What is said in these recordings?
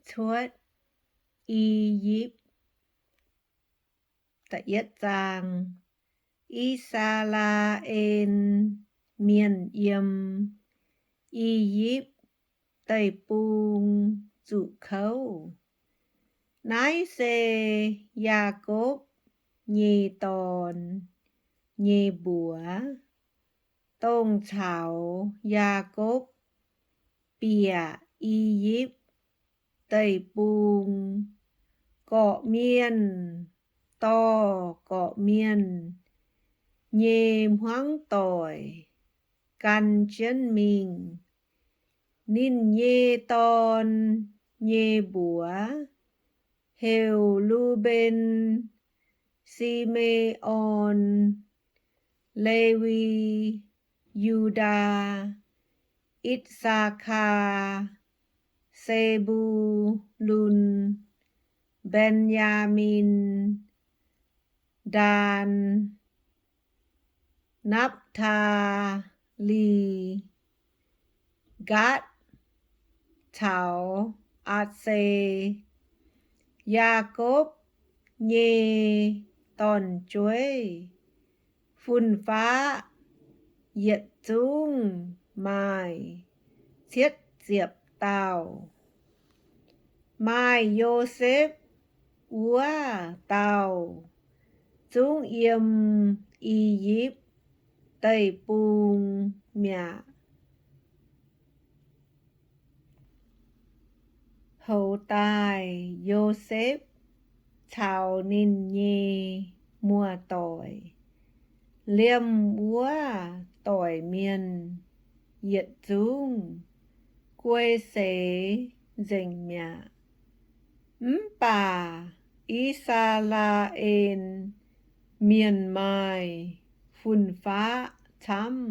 Cuotv I^yipv. I^saa^laa^en Mienh Yiem I^yipv Deic-Bung Zuqc Kouv. Naaiv se Yaakopv nyei dorn nyei mbuox, dongh caux Yaakopv bieqc I^yipv Deic-Bung, gorqv-mienh dorh gorqv-mienh nyei hmuangv doic gan jienv mingh. Ninh nyei dorn nyei mbuox heuc Lu^mben, Si^me^on, Lewi, Yu^ndaa, Itc^saa^kaa, Se^mbu^lun, Mben^yaa^min, Ndaan, Napv^taa^li, Gaatv caux Aac^se. Yaakopv nyei dorn-jueiv fun-faqv yietc zungv maaih cietv ziepc dauh. Maaih Yosepv wuov dauh zungv yiem I^yipv Deic-Bung mi'aqv. Hoz daaih Yosepv caux ninh nyei muoz-doic, liemh wuov doic mienh, yietc zungv guei seix nzengc mi'aqv. Mv baac I^saa^laa^en Mienh maaih fun-faqv camv,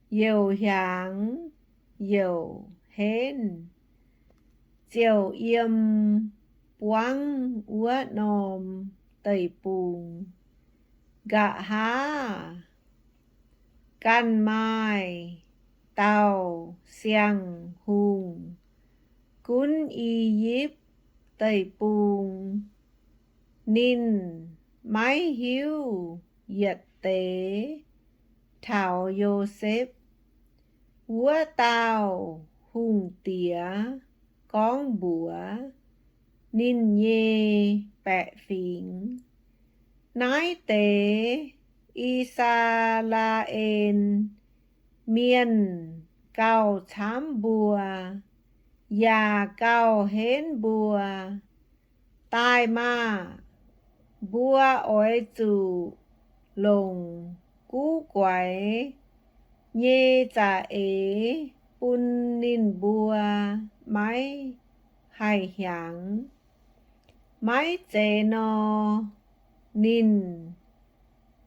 youc hiaangx youc henv, ziouc yiem buangv wuov norm deic-bung. Nqa'haav ganh maaih dauh siang-hungh gunv I^yipv Deic-Bung. Ninh maiv hiuv yietc deix taux Yosepv. Wuov dauh hungh diex gorngv mbuox ninh nyei baeqc fingx, Naaiv deix I^saa^laa^en Mienh gauh camv mbuo, yaac gauh henv mbuo. Daaih maah! Mbuo oix zuqc longc guv guaix nyei za'eix bun ninh mbuo maiv haih hiaangx. Maiv zeiz nor, ninh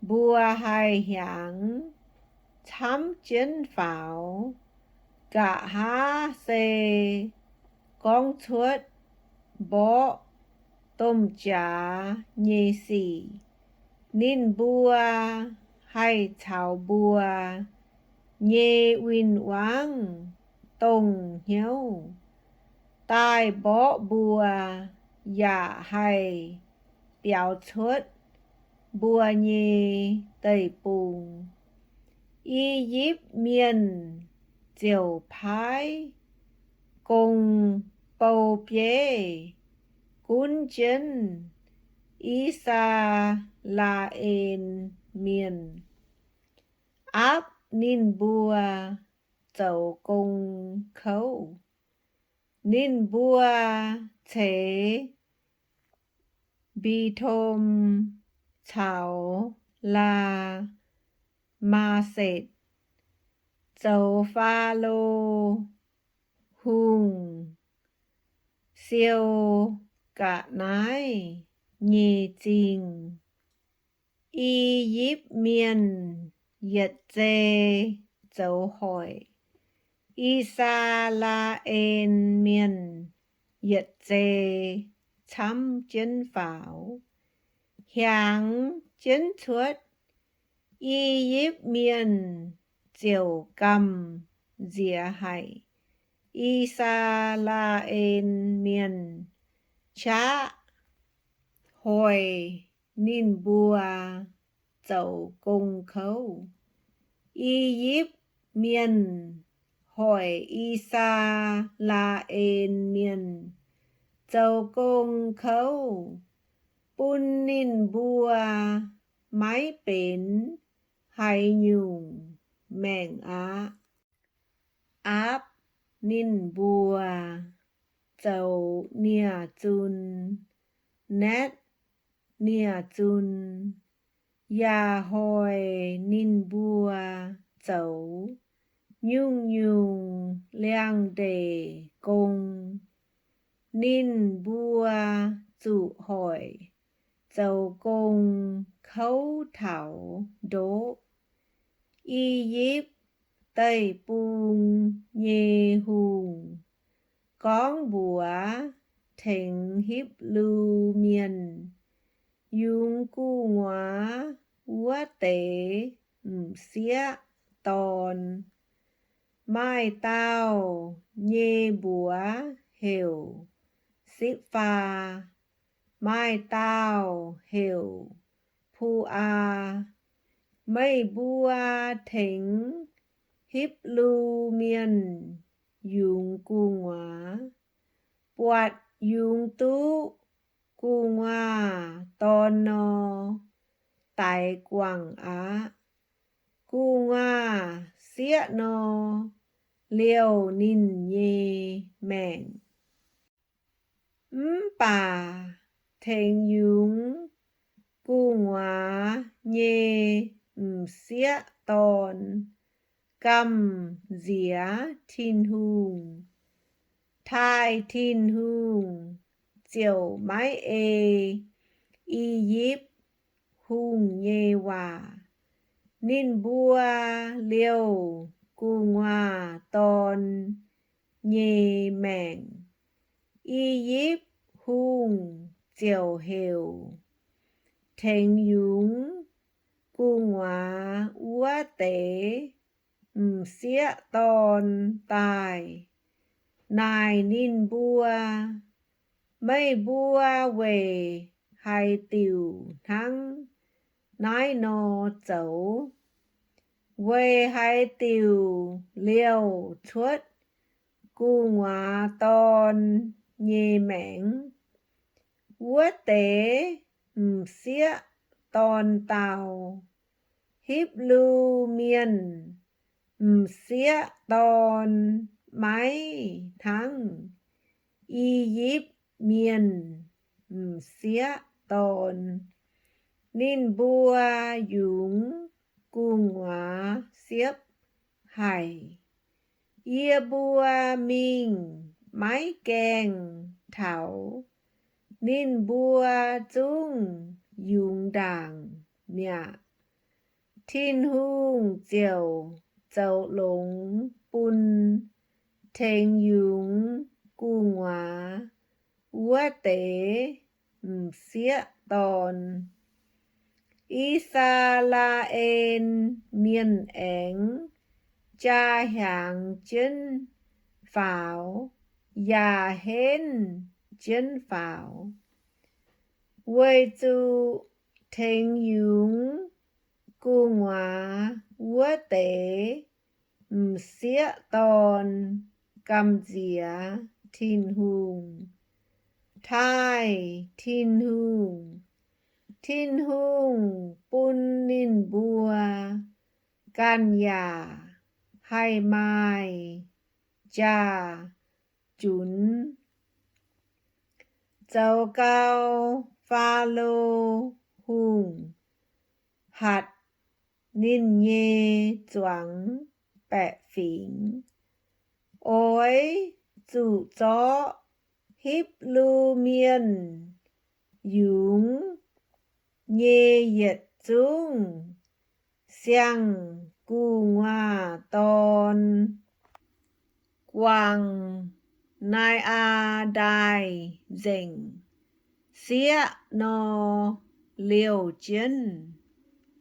mbuo haih hiaangx camv jienv faaux. Nqa'haav se gorngv cuotv mborqv domh jaax nyei sic. Ninh mbuo haih caux mbuo nyei win-wangv dongh hnyouv daaih mborqv mbuo, yaac haih biaux cuotv mbuo nyei deic-bung. I^yipv Mienh ziouc paaiv gong-bou-bieiv gunv jienv I^saa^laa^en Mienh, aapv ninh mbuo zoux gong kouv. Ninh mbuo ceix Mbi^tom caux Laa^maa^setc zoux Faalo Hungh siou ga'naaiv nyei zingh. I^yipv Mienh yietc zei zoux hoic. I^saa^laa^en Mienh yietc zei camv jienv faaux, hiaangx jienv cuotv. I^yipv Mienh ziouc gamh nziex haic. I^saa^laa^en Mienh qaqv hoic ninh mbuo zoux gong kouv. I^yipv Mienh hoic I^saa^laa^en Mienh zoux gong kouv, bun ninh mbuo maiv benx haaix nyungc maengc aqv. Aapv ninh mbuo zoux nie-zun, naetv nie-zun, yaac hoic ninh mbuo zoux nyungc-nyungc liangx-ndeic gong. Ninh mbuo zuqc hoic zoux gong kouv taux ndoqv. I^yipv Deic-Bung nyei hungh gorngv mbuox tengx Hipv^lu Mienh, yungz gu'nguaaz wuov deix m'sieqv dorn, maaih dauh nyei mbuox heuc Sipv^faa, maaih dauh heuc Pu^aa. Meih mbuo tengx Hipv^lu Mienh yungz gu'nguaaz. Buatc yungz duqv gu'nguaaz dorn nor, daix guangc aqv. Gu'nguaaz sieqv nor, liouh ninh nyei maengc. Mv baac tengx yungz gu'nguaaz nyei m'sieqv dorn gamh nziex Tin-Hungh, taaih Tin-Hungh ziouc maiv ei I^yipv Hungh nyei waac. Ninh mbuo liouh gu'nguaaz dorn nyei maengc. I^yipv Hungh ziouc heuc tengx yungz gu'nguaaz wuov deix m'sieqv dorn daaih, naaic ninh mbuo, Meih mbuo weic haaix diuc hnangv naaiv nor zoux? Weic haaix diuc liouh cuotv gu'nguaaz dorn nyei maengc? Wuov deix m'sieqv dorn dau, Hipv^lu Mienh m'sieqv dorn maiv hnangv I^yipv Mienh m'sieqv dorn. Ninh mbuo yungz gu'nguaaz siepv haic. Yie mbuo mingh maiv gaengh taux ninh mbuo zungv yungz ndaangc mi'aqv. Tin-Hungh ziouc zoux longx bun tengx yungz gu'nguaaz wuov deix m'sieqv dorn. I^saa^laa^en Mienh aengx jaa hiaangx jienv faaux yaac henv jienv faaux, weic zuqc tengx yungz gu'nguaaz wuov deix m'sieqv dorn gamh nziex Tin-Hungh, taaih Tin-Hungh. Tin-Hungh bun ninh mbuo ganh yaac haih maaih jaa-junx. Zoux gau, Faalo Hungh hatc ninh nyei zuangx baeqc fingx, Oix zuqc zorqv Hipv^lu Mienh yungz nyei yietc zungv siang-gu'nguaaz dorn guangc Nai^aa Ndaaih nzengc, sieqv nor liouh jienv.